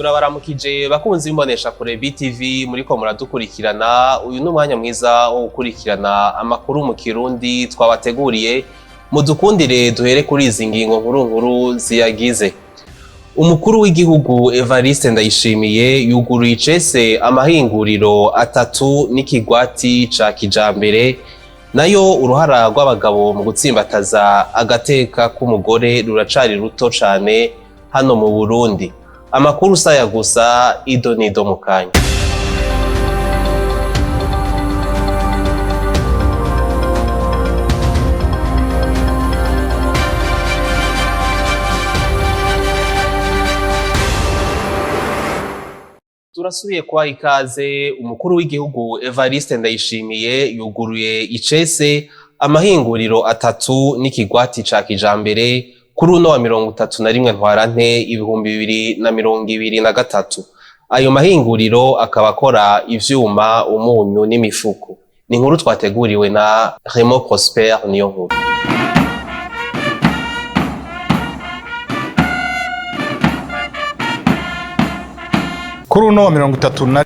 Turabaramukije bakunzi b'imbonesha kure BTV, muriko muradukurikirana. Uyu ni umwanya mwiza wo gukurikirana amakuru mu Kirundi twabateguriye. Mudukundire duhere kuri izi ngingo nkuru nkuru ziyagize. Umukuru w'igihugu Evariste Ndayishimiye yuguruye icese amahinguriro atatu n'ikigwati ca kijambere. Nayo uruhara rw'abagabo mu gutsimbataza agateka k'umugore ruracari ruto cane hano mu Burundi. Amakuru saya gusa, ido nido mu kanya. Turasubiye kubaha ikaze. Umukuru w'igihugu Evariste Ndayishimiye yuguruye icese amahinguriro atatu n'ikigwati ca kijambere kuri uno wa 31 Ntwarante 2023. Ayo mahinguriro akaba akora ivyuma, umunyu n'imifuko. Ni inkuru twateguriwe na Remo Prosper niyo nkuru. Kuri uno wa 31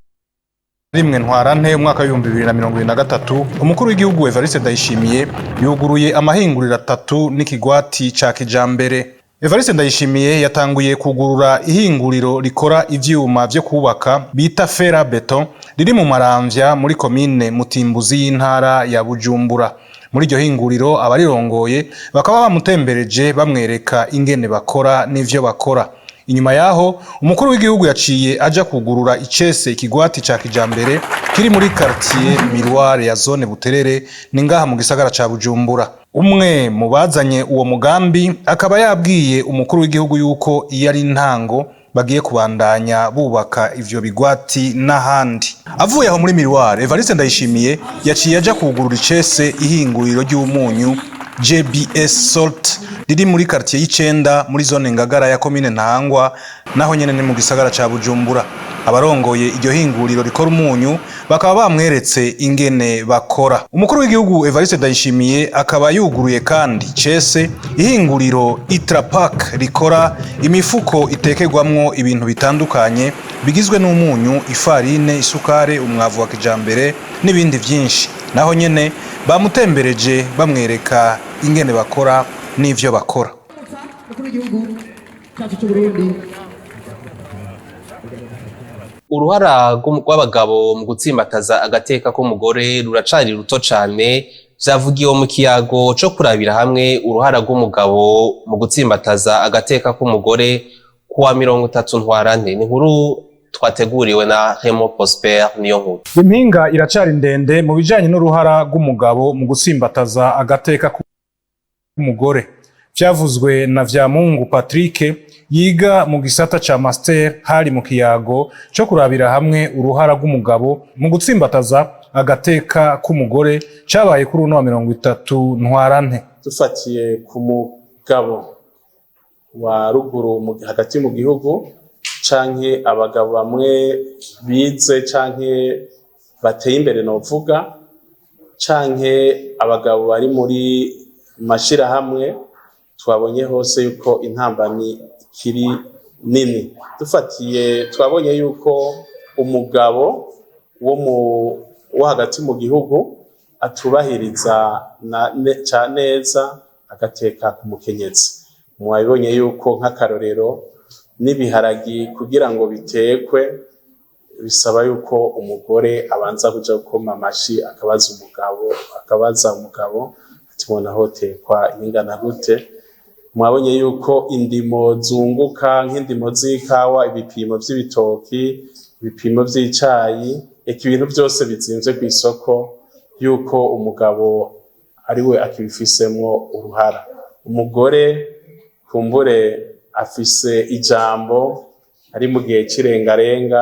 Ntwarante umwaka w'2023, umukuru w'igihugu Evariste Ndayishimiye yuguruye amahinguriro atatu n'ikigwati ca kijambere. Evariste Ndayishimiye yatanguye kugurura ihinguriro rikora ivyuma vyo kubaka bita Fera Beton, riri mu Maramvya muri komine Mutimbuzi y'intara ya Bujumbura. Muri iryo hinguriro, abarirongoye bakaba bamutembereje, bamwereka ingene bakora n'ivyo bakora. Inyuma yaho, umukuru w'igihugu yaciye aja kugurura icese ikigwati ca kijambere kiri muri quartier Miroir ya zone Buterere, ni ngaha mu gisagara ca Bujumbura. Umwe mu bazanye uwo mugambi akaba yabwiye umukuru w'igihugu yuko iyo ari intango, bagiye kubandanya bubaka ivyo bigwati n'ahandi. Avuye aho muri Miroir, Evariste Ndayishimiye yaciye aja kugurura icese ihinguriro ry'umunyu JBS Salt riri muri quartier y'icenda muri zone Ngagara ya komine Ntahangwa, naho nyene ni mu gisagara ca Bujumbura. Abarongoye iryo hinguriro rikora umunyu bakaba bamweretse ingene bakora. Umukuru w'igihugu Evariste Ndayishimiye akaba yuguruye kandi cese ihinguriro Itrapack rikora imifuko itekerwamwo ibintu bitandukanye bigizwe n'umunyu, ifarine, isukari, umwavu wa kijambere n'ibindi vyinshi. Naho nyene bamutembereje, bamwereka ingene bakora n'ivyo bakora. Umukuru w'igihugu cyacu cy'u Burundi. Uruhara rw'abagabo mu gutsimbataza agateka k'umugore ruracari ruto cane, vyavugiwe mu kiyago co kurabira hamwe uruhara rw'umugabo mu gutsimbataza agateka k'umugore kuwa 30 Ntwarante. Ni inkuru twateguriwe na Remo Prosper niyo nkuru. Impinga iracari ndende mu bijanye n'uruhara rw'umugabo mu gutsimbataza agateka k'umugore. Vyavuzwe na Vyamungu Patrick yiga mu gisata ca master, hari mu kiyago co kurabira hamwe uruhara rw'umugabo mu gutsimbataza agateka k'umugore cabaye kuri uno wa 30 Ntwarante. Dufatiye ku mugabo wa ruguru hagati mu gihugu, canke abagabo bamwe bize canke bateye imbere novuga, canke abagabo bari muri mashirahamwe, twabonye hose yuko intambamyi ikiri nini. Dufatiye, twabonye yuko umugabo wo hagati mu gihugu atubahiriza ca neza agateka ku mukenyezi. Mwabibonye yuko nk'akarorero n'ibiharagi kugira ngo bitekwe bisaba yuko umugore abanza kuja gukoma amashi, akabaza umugabo ati: "Mubona hotekwa ingana gute?" Mwabonye yuko indimo zunguka, nk'indimo z'ikawa, ibipimo vy'ibitoki, ibipimo vy'icayi, eka ibintu vyose bizimvye kw'isoko, yuko umugabo ariwe akibifisemwo uruhara. Umugore kumbure afise ijambo ari mu gihe c'irengarenga,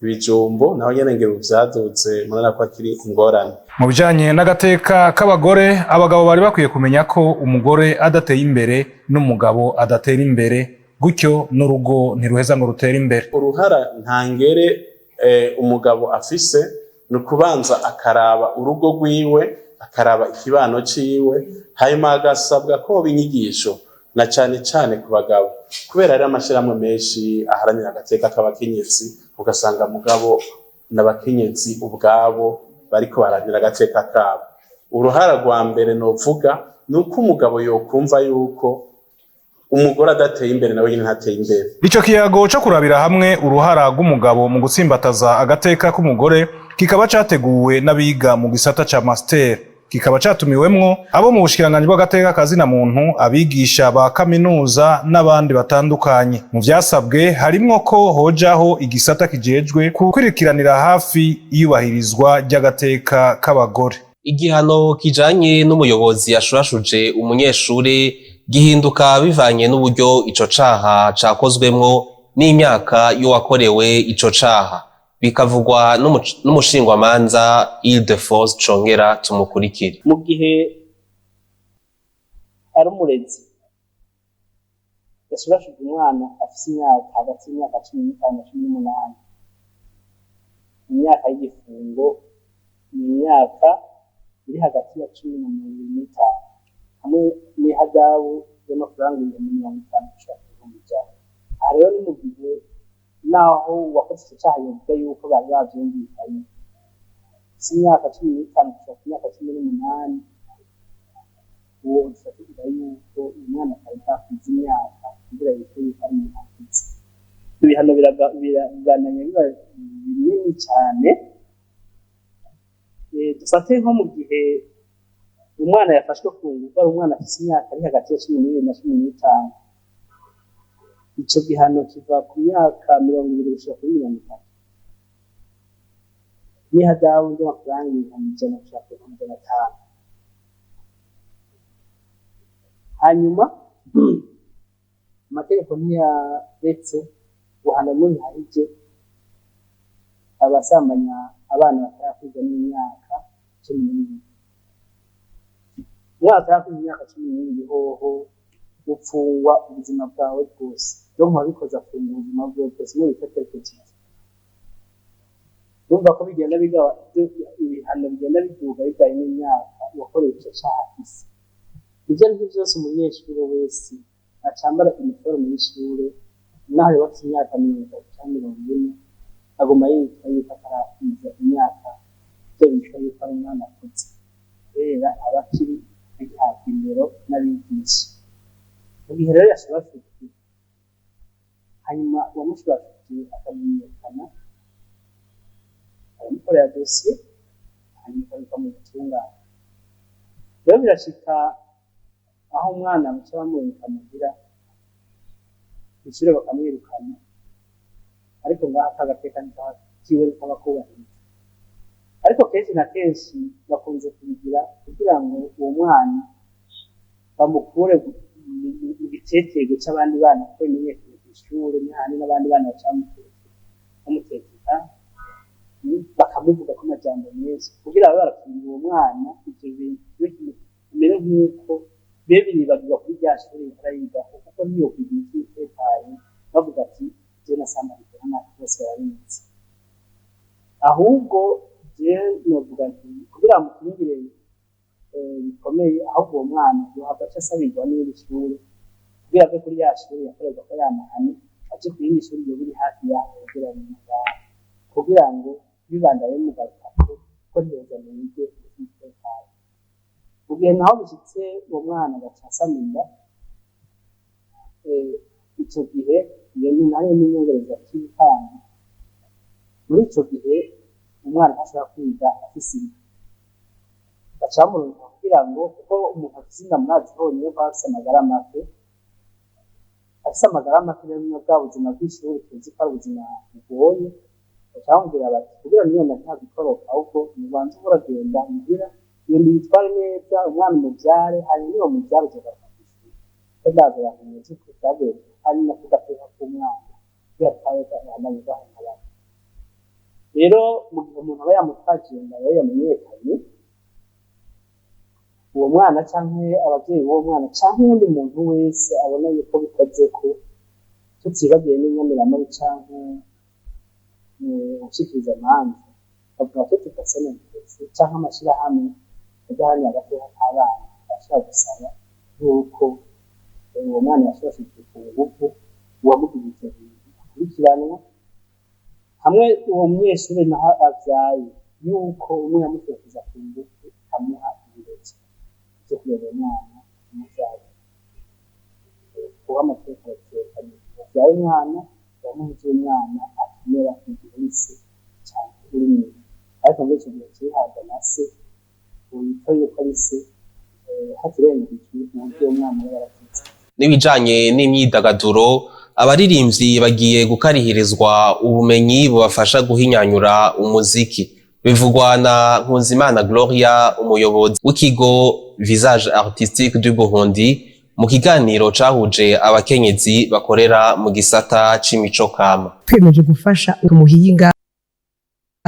ibijumbu naho nyene ngira ubu vyaduze, murabona ko akiri ingorane. Mu bijanye n'agateka k'abagore, abagabo bari bakwiye kumenya ko umugore adateye imbere n'umugabo adatera imbere, gutyo n'urugo ntiruheza ngo rutere imbere. Uruhara ntangere umugabo afise ni ukubanza akaraba urugo rwiwe, akaraba ikibano ciwe, hanyuma agasabwa ko hoba inyigisho na cane cane ku bagabo. Kubera rero amashirahamwe menshi aharanira agateka k'abakenyezi, ugasanga mugabo n'abakenyezi ubwabo bariko baharanira agateka kabo. Uruhara rwa mbere novuga ni uko umugabo yokumva yuko umugore adateye imbere nawe nyene ntateye imbere. Ico kiyago co kurabira hamwe uruhara rw'umugabo mu gutsimbataza agateka k'umugore kikaba categuwe n'abiga mu gisata ca master, kikaba catumiwemwo abo mu bushikiranganji bw'agateka kazina muntu, abigisha ba kaminuza n'abandi batandukanye. Mu vyasabwe harimwo ko hojaho igisata kijejwe gukwirikiranira hafi iyubahirizwa ry'agateka k'abagore. Igihano kijanye n'umuyobozi yashurashuje umunyeshure gihinduka bivanye n'uburyo ico caha cakozwemwo n'imyaka y'uwakorewe ico caha, bikavugwa n'umushingwamanza Ildefonse Congera. Tumukurikire. Mu gihe ari umurezi yashurashuje umwana afise imyaka hagati y'imyaka 15 na 18, imyaka y'igifungo ni imyaka iri hagati ya 10 na 25 hamwe n'ihadabu y'amafaranga 50.000 gushika ku 100.000. Aha rero ni mu gihe naho uwakoze ico caha yovuga yuko bari bavyumvikanye. Si imyaka 15 gushika ku myaka 18, uwo duca tuvuga yuko uyu mwana atari bwakwiza imyaka kugira yitwe yuko ari umuntu akuze. Ibihano birabandanya biba binini cane. Dufate nko mu gihe umwana yafashwe ku ngufu ari umwana afise imyaka ari hagati ya 12 na 15, ico gihano kiva ku myaka 20 gushika kuri 30 n'ihadabu ry'amafaranga 100.000 gushika ku 500.000. Hanyuma amategeko ntiyaretse guhana n'ibihahije abasambanya abana batarakwiza n'imyaka 12. Umwana atarakwiza imyaka 12 hoho gupfungwa ubuzima bwawe bwose, donc uwabikoze afungwa ubuzima bwawe bwose niyo bita perpétuité. Urumva ko bigenda bigaba, ibihano bigenda biduga bivanye n'imyaka uwakorewe ico caha afise. Ivyo arivyo vyose, umunyeshure wese acambara uniforme y'ishure, naho yoba afise imyaka 30 canke 40, aguma yitwa yuko atarakwiza imyaka, ivyo bitwa yuko ari umwana akuze, kubera aba akiri agihabwa indero n'abigisha. Mu gihe rero yashurashujwe, hanyuma uwamushurashuje akamenyekana, aramukorera dosiye, hanyuma ikabikwa mu butungane. Rero birashika aho umwana baca bamureka muhira, kw'ishure bakamwirukana, ariko ngaha kagateka kiwe ntikaba kubahiriza. Ariko kenshi na kenshi bakunze kubigira kugira ngo uwo mwana bamukure mu gitetego c'abandi bana, kuko bimenyekanye kw'ishure n'ahandi n'abandi bana baca bamutekeka, bakamuvuga ko amajambo menshi, kugira babe barakingira uwo mwana. Ivyo bintu bimere nk'uko be biribagirwa kuri rya shure yahora yigako, kuko ntiyokwiga imitima itekanye bavuga ati: "Je nasambanijwe n'abantu bose barabizi." Ahubwo je novuga nti kugira bamukingire bikomeye, ahubwo uwo mwana yohava aca asabirwa n'iri shure kugira ave kuri ya shure yakorerwako ya mahano, aje ku yindi shure yoba iri hafi yaho yegeranye ngaho, kugira ngo bibandaye bimugarukako ko ntiyoza ngo yige umutima utekanye. Mu gihe naho bishitse uwo mwana agaca asama inda, ico gihe iyo ni nayo n'inyongereza cy'ibitanga. Muri ico gihe umwana ntashobora kwiga afise inda, baca bamurungika kugira ngo, kuko umuntu afise inda murazi honyine ko aba afise amagara make. Afise amagara make rero, niyo bwa buzima bw'ishuri tuzi ko ari ubuzima bugoye, baca bamubwira bati: "Kugira niyo nda ntihave, ahubwo mubanze uragenda muhira, iyo nda uyitware neza, umwana umuvyare, hanyuma niwo muvyare uzogaruka kw'ishuri." Ko ndazi abantu muzi ko vyagenze, hanyuma kugateka k'umwana kugira kabandanye gahungabana. Rero mu gihe umuntu aba yamutwaje iyo nda rero yamenyekanye, uwo mwana canke abavyeyi b'uwo mwana canke uwundi muntu wese abona yuko bikozeko, tutibagiye n'inyamiramabi canke ubushikiriza amanza, bavuga ko personne intéressée canke amashirahamwe adaharanira agateka k'abana ashobora gusaba yuko uwo mwana yashurashujwe. Ku nguvu, uwamugize ivyo bintu akurikiranwa. Hamwe uwo munyeshure naho avyaye, yuko umwe yamutoteza ku nguvu amuha ibirozi vyo kurera umwana umuvyaye, kuko amategeko arabitegekanya. Uvyaye umwana, uramuha ivyo umwana akenera igihe uri se canke uri nyina. Ariko muri ico gihe cihabwa na se witwa yuko ari se, hatirengagijwe uburyo uwo mwana aba yarakuze. N'ibijanye n'imyidagaduro, abaririmbyi bagiye gukarihirizwa ubumenyi bubafasha guhinyanyura umuziki. Bivugwa na Nkunzimana Gloria, umuyobozi w'ikigo Visage Artistique du Burundi, mu kiganiro cahuje abakenyezi bakorera mu gisata c'imico kama. Twiyemeje gufasha umuhinga,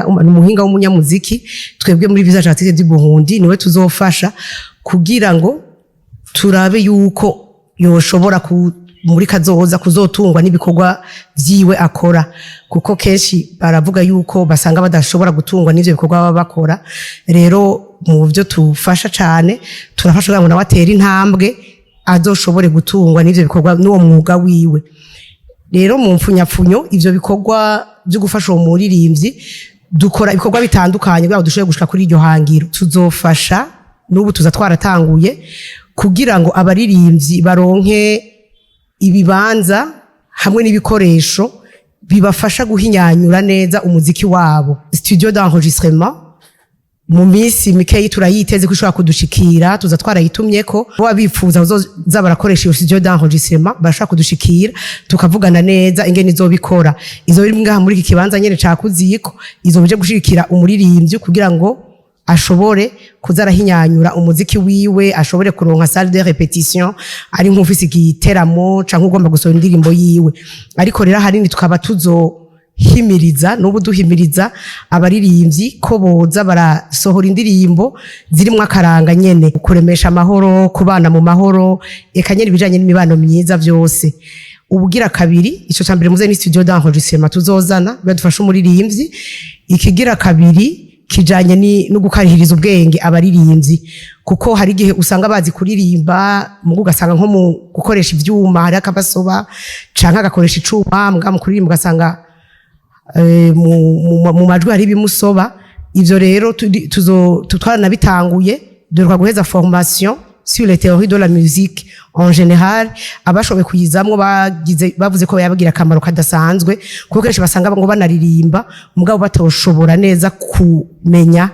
umuhinga w'umunyamuziki. Twebwe muri Visage Artistique du Burundi niwe tuzofasha kugira ngo turabe yuko yoshobora muri kazoza kuzotungwa n'ibikorwa vyiwe akora, kuko kenshi baravuga yuko basanga badashobora gutungwa n'ivyo bikorwa baba bakora. Rero mu byo tufasha cane, turafasha kugira ngo nawe atere intambwe, azoshobore gutungwa n'ivyo bikorwa, n'uwo mwuga wiwe. Rero mu mfunyapfunyo, ivyo bikorwa byo gufasha uwo muririmbyi, dukora ibikorwa bitandukanye kugira ngo dushobore gushika kuri iryo hangiro. Tuzofasha, n'ubu tuza twaratanguye, kugira ngo abaririmbyi baronke ibibanza hamwe n'ibikoresho bibafasha guhinyanyura neza umuziki wabo. Studio d'enregistrement mu minsi mikeyi turayiteze ko ishobora kudushikira, tuza twarayitumyeko. Baba bifuza kuzoza barakoresha iyo studio d'enregistrement, barashobora kudushikira tukavugana neza ingene izobikora. Izo biri ngaha muri iki kibanza nyene ca Kuziko, izo bije gushigikira umuririmbyi kugira ngo ashobore kuza arahinyanyura umuziki wiwe, ashobore kuronka salle de répétition, ari nk'ufise igiteramo canke ugomba gusohora indirimbo yiwe. Ariko rero ahanini tukaba tuzohimiriza, n'ubu duhimiriza abaririmbyi ko boza barasohora indirimbo zirimwo akaranga nyene, kuremesha amahoro, kubana mu mahoro, eka nyene ibijanye n'imibano myiza vyose. Ubugira kabiri, ico ca mbere muze ni studio d'enregistrement tuzozana bidufasha umuririmbyi. Ikigira kabiri kijanye ni no gukarihiriza ubwenge abaririmbyi, kuko hari igihe usanga bazi kuririmba, mugu ugasanga nko mu gukoresha ivyuma hari akabasoba, canke agakoresha icuma, mbwa mu kuririmba ugasanga mu majwi hari ibimusoba. Ivyo rero tuzo twaranabitanguye, duheruka guheza formation sur les théories de la musique en général. Abashoboye kuyizamwo bagize bavuze ko yabagira akamaro kadasanzwe, kuko kenshi basanga ngo banaririmba mugabo batoshobora neza kumenya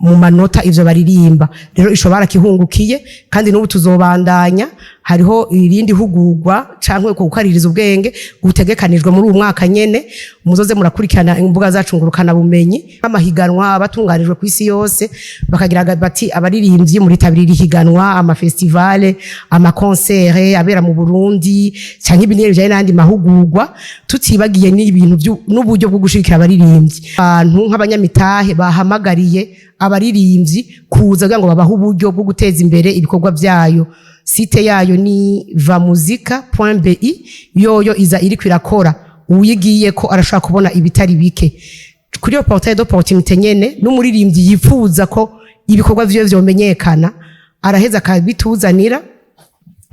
mu manota ivyo baririmba. Rero ico barakihungukiye, kandi n'ubu tuzobandanya. Hariho irindi hugurwa canke gukaririza ubwenge gutegekanijwe muri uyu mwaka nyene. Muzoze murakurikirana imbuga zacu ngurukana bumenyi. Amahiganwa abatunganijwe ku isi yose, bakagira bati abaririmbyi muritabira iri higanwa, amafestivale, amakonsere abera mu Burundi, canke ibindi bijanye n'ayandi mahugurwa, tutibagiye n'ibintu n'uburyo bwo gushigikira abaririmbyi. Abantu nk'abanyamitahe bahamagariye abaririmbyi kuza kugira ngo babahe uburyo bwo guteza imbere ibikorwa vyayo. Site yayo ni vamuzika.bi. Yoyo iza iriko irakora, uyigiye ko arashobora kubona ibitari bike kuri iyo portail d'opportunité nyene. N'umuririmbyi yifuza ko ibikorwa vyiwe vyomenyekana, araheza akabituzanira,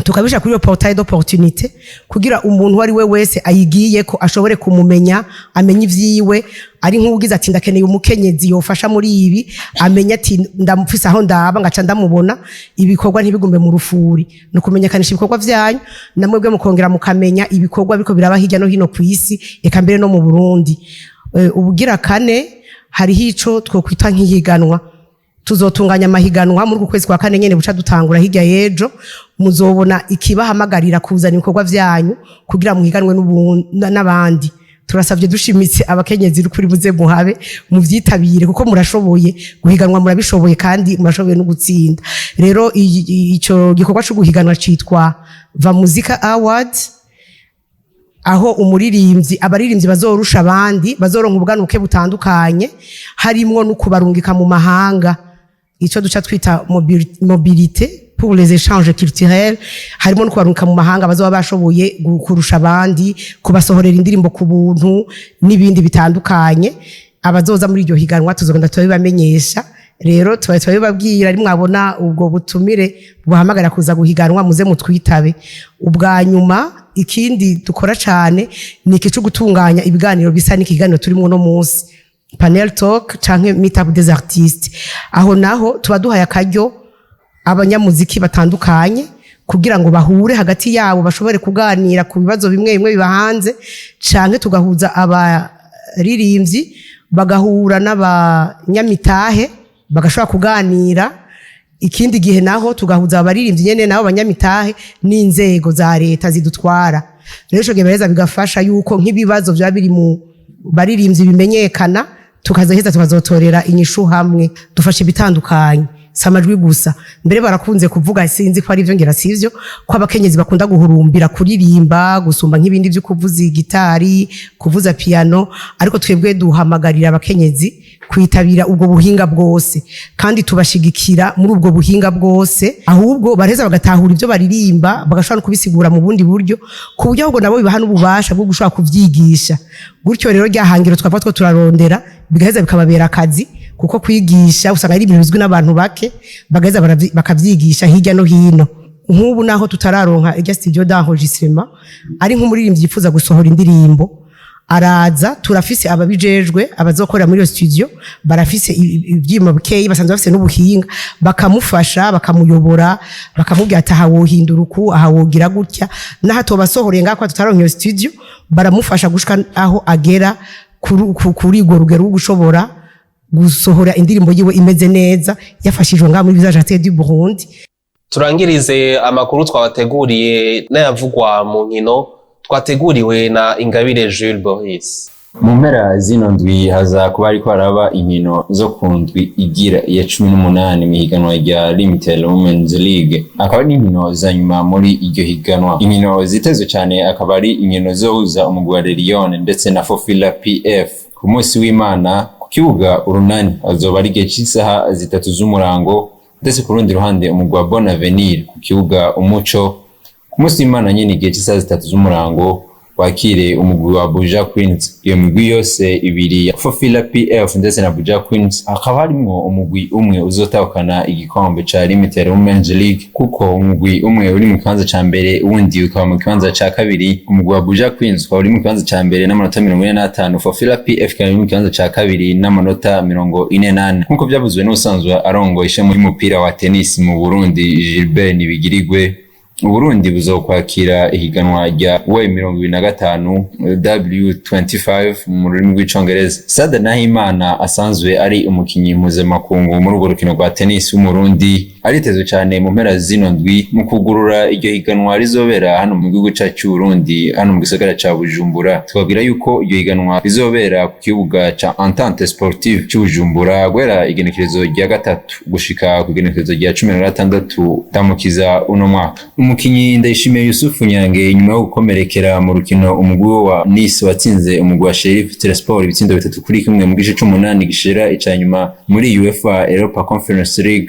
tukabisha kuri iyo portail d'opportunité, kugira umuntu uwo ari we wese ayigiye ko ashobore kumumenya, amenye ivyiwe. Ari nk'ugize ati ndakeneye umukenyezi yofasha muri ibi, amenye ati ndamufise aho ndaba ngaca ndamubona. Ibikorwa ntibigume mu rufuri, ni ukumenyekanisha ibikorwa vyanyu, namwebwe mukongera mukamenya ibikorwa biriko biraba hirya no hino ku isi, eka mbere no mu Burundi. Ubugira kane, hariho ico twokwita nk'ihiganwa. Tuzotunganya amahiganwa muri uku kwezi kwa kane nyene buca dutangura hirya y'ejo. Muzobona ikibahamagarira kuzana ibikorwa vyanyu kugira muhiganwe n'abandi. Turasavye dushimitse abakenyezi kuri muze muhabe, muvyitabire, kuko murashoboye guhiganwa, murabishoboye kandi murashoboye no gutsinda. Rero ico gikorwa co guhiganwa citwa Va Muzika Awards, aho umuririmbyi, abaririmbyi bazorusha abandi bazoronka ubwanuke butandukanye, harimwo no kubarungika mu mahanga, ico duca twita mobilité pour les échanges culturels. Harimo no kubarungika mu mahanga bazoba bashoboye kurusha abandi, kubasohorera indirimbo ku buntu n'ibindi bitandukanye. Abazoza muri iryo higanwa tuzogenda turabibamenyesha. Rero tubaye turabibabwira, ari mwabona ubwo butumire bubahamagara kuza guhiganwa, muze mutwitabe. Ubwa nyuma, Ikindi dukora cane ni iki co gutunganya ibiganiro bisa n'ikiganiro turimo no munsi, panel talk canke meet up des artistes. Aho naho tuba duhaye akaryo abanyamuziki batandukanye kugira ngo bahure hagati yabo, bashobore kuganira ku bibazo bimwe bimwe biba hanze, canke tugahuza abaririmbyi bagahura n'abanyamitahe bagashobora kuganira. Ikindi gihe naho tugahuza abaririmbyi nyene nabo banyamitahe n'inzego za leta zidutwara. Rero ico gihe biraheza bigafasha yuko nk'ibibazo vyaba biri mu baririmbyi bimenyekana, tukazoheza tukazotorera inyishu hamwe. Dufasha ibitandukanye, si amajwi gusa. Mbere barakunze kuvuga, sinzi ko ari ivyo, ngira sivyo, ko abakenyezi bakunda guhurumbira kuririmba gusumba nk'ibindi vyo kuvuza gitari, kuvuza piano. Ariko twebwe duhamagarira abakenyezi kwitabira ubwo buhinga bwose, kandi tubashigikira muri ubwo buhinga bwose. Ahubwo baraheza bagatahura ibyo baririmba, bagashobora no kubisigura mu bundi buryo, ku buryo ahubwo nabo bibaha n'ububasha bwo gushobora kuvyigisha. Gutyo rero rya hangiro twava two turarondera bigaheza bikababera akazi, kuko kwigisha usanga ari ibintu bizwi n'abantu bake, bagaheza bakavyigisha hirya no hino. Nk'ubu naho tutararonka irya studio d'enregistrement, ari nk'umuririmbyi yifuza gusohora indirimbo araza, turafise ababijejwe abazokorera muri iyo studio, barafise ivyuma bikeyi, basanzwe bafise n'ubuhinga, bakamufasha, bakamuyobora, bakamubwira ati: "Aha wohindura uku, aha wogira gutya." N'aho atobasohoreye ngaho tutaronka iyo studio, baramufasha gushika aho agera kuri urwo rugero rwo gushobora gusohora indirimbo yiwe imeze neza, yafashijwe ngaha muri Village Artistique du Burundi. Turangirize amakuru twabateguriye n'ayavugwa mu nkino twateguriwe na Ingabire Jules Boris. Mu mpera zino ndwi haza kuba hariko haraba inkino zo ku ndwi igira iya 18 mw'ihiganwa rya Limited Women's League, akaba ari inkino za nyuma muri iryo higanwa. Inkino zitezwe cyane akaba ari inkino zohuza umugwi wa Lyon ndetse na Fofila PF ku munsi w'Imana ku kibuga Urunani, azoba ari igihe c'isaha 3 z'umurango, ndetse ku rundi ruhande umugwi wa Bon Avenir ku kibuga Umuco ku munsi w'Imana nyene igihe c'isaha 3 z'umurango wakire umugwi wa Buja Queens. Iyo migwi yose ibiri ya Fofila PF ndetse na Buja Queens hakaba harimwo umugwi umwe uzotahukana igikombe ca Limited Women's League, kuko umugwi umwe uri mu kibanza ca mbere, uwundi ukaba mu kibanza ca kabiri. Umugwi wa Buja Queens ukaba uri mu kibanza ca mbere n'amanota 45, Fofila PF ikaba iri mu kibanza ca kabiri n'amanota 44, nk'uko vyavuzwe n'ubusanzwe arongoye ishami ry'umupira wa tennis mu Burundi, Gilbert Nibigirigwe. Uburundi buzokwakira ihiganwa rya W25, W25 mu rurimi rw'Icongereza. Sada Nahimana asanzwe ari umukinyi mpuzamakungu muri urwo rukino rwa tennis w'Umurundi, aritezwe cyane mu mpera zino ndwi mu kugurura iryo higanwa rizobera hano mu gihugu cacu c'Uburundi, hano mu gisagara ca Bujumbura. Twabwira yuko iryo higanwa rizobera ku kibuga ca Entente Sportive c'Ubujumbura guhera igenekerezo rya 3 gushika ku igenekerezo rya 16 Ndamukiza uno mwaka. Umukinyi Ndayishimiye Yusufu Nyange, nyuma yo gukomerekera mu rukino umugwi wa Nice watsinze umugwi wa Sheriff Tiraspol ibitsindo 3-1 mu gice c'umunani gishira ica nyuma muri UEFA Europa Conference League,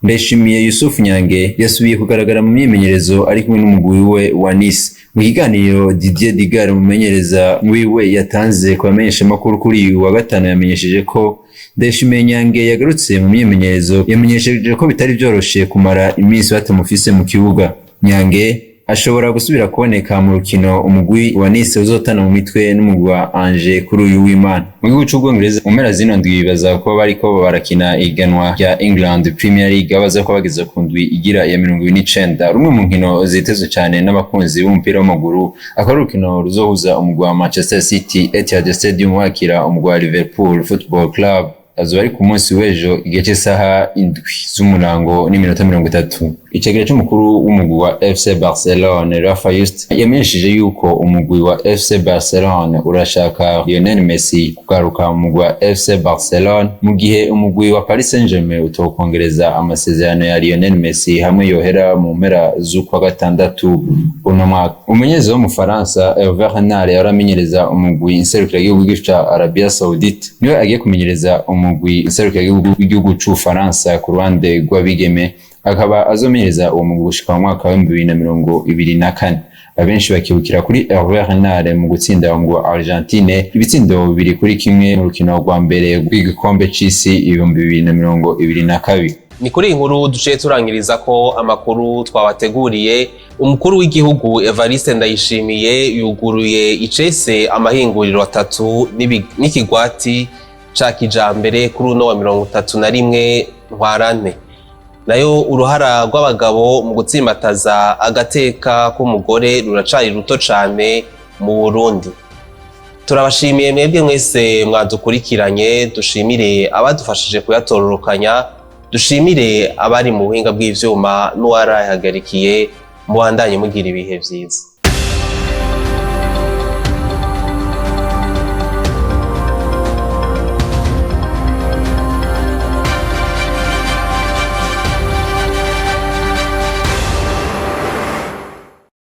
Ndayishimiye Yusuf Nyange yasubiye kugaragara mu myimenyerezo ari kumwe n'umugwi we wa Nice. Mu kiganiro Didier Digard, umumenyereza wiwe, yatanze ku bamenyeshamakuru kuri uyu wa gatanu, yamenyesheje ko Ndayishimiye Nyange yagarutse mu myimenyerezo. Yamenyesheje ko bitari byoroshe kumara iminsi batamufise mu kibuga. Nyange ashobora gusubira kuboneka mu rukino umugwi wa Nice uzotana mu mitwe n'umugwi wa Angers kuri uyu w'Imana. Mu gihugu c'Ubwongereza, mu mpera zino ndwi baza kuba bariko barakina ihiganwa rya England Premier League, aho baza kuba bageze ku ndwi igira iya 29. Rumwe mu nkino zitezwe cyane n'abakunzi b'umupira w'amaguru akaba ari urukino ruzohuza umugwi wa Manchester City Etihad Stadium wakira umugwi wa Liverpool Football Club, azoba ari ku munsi w'ejo igihe cy'isaha 7 z'umurango n'iminota 30. Icegera c'umukuru w'umugwi wa FC Barcelone, Rafa Just, yamenyesheje yuko umugwi wa FC Barcelone urashaka Lionel Messi kugaruka mu mugwi wa FC Barcelone, mu gihe umugwi wa Paris Saint-Germain utokongereza amasezerano ya Lionel Messi hamwe yohera mu mpera z'ukwa gatandatu uno mwaka. Umumenyereza w'Umufaransa Hervé Renard yahora amenyereza umugwi nserukiragihugu ca Arabia Saoudite niwe agiye kumenyereza umugwi nserukiragihugu w'igihugu c'Ubufaransa ku ruhande rw'abigeme, akaba azomenyereza uwo mugwi gushika mu mwaka wa 2024. Abenshi bakibukira kuri Hervé Renard mu gutsinda umugwi wa Argentine ibitsindo 2-1 mu rukino rwa mbere rw'igikombe c'isi 2022. Ni kuri iyi nkuru duciye turangiriza ko amakuru twabateguriye. Umukuru w'igihugu Evariste Ndayishimiye yuguruye icese amahinguriro atatu n'ikigwati ca kijambere kuri uno wa 31 Ntwarante. Nayo uruhara rw'abagabo mu gutsimbataza agateka k'umugore ruracari ruto cane mu Burundi. Turabashimiye mwebwe mwese mwadukurikiranye, dushimire abadufashije kuyatororokanya, dushimire abari mu buhinga bw'ivyuma n'uwarayahagarikiye. Mubandanye mugira ibihe vyiza.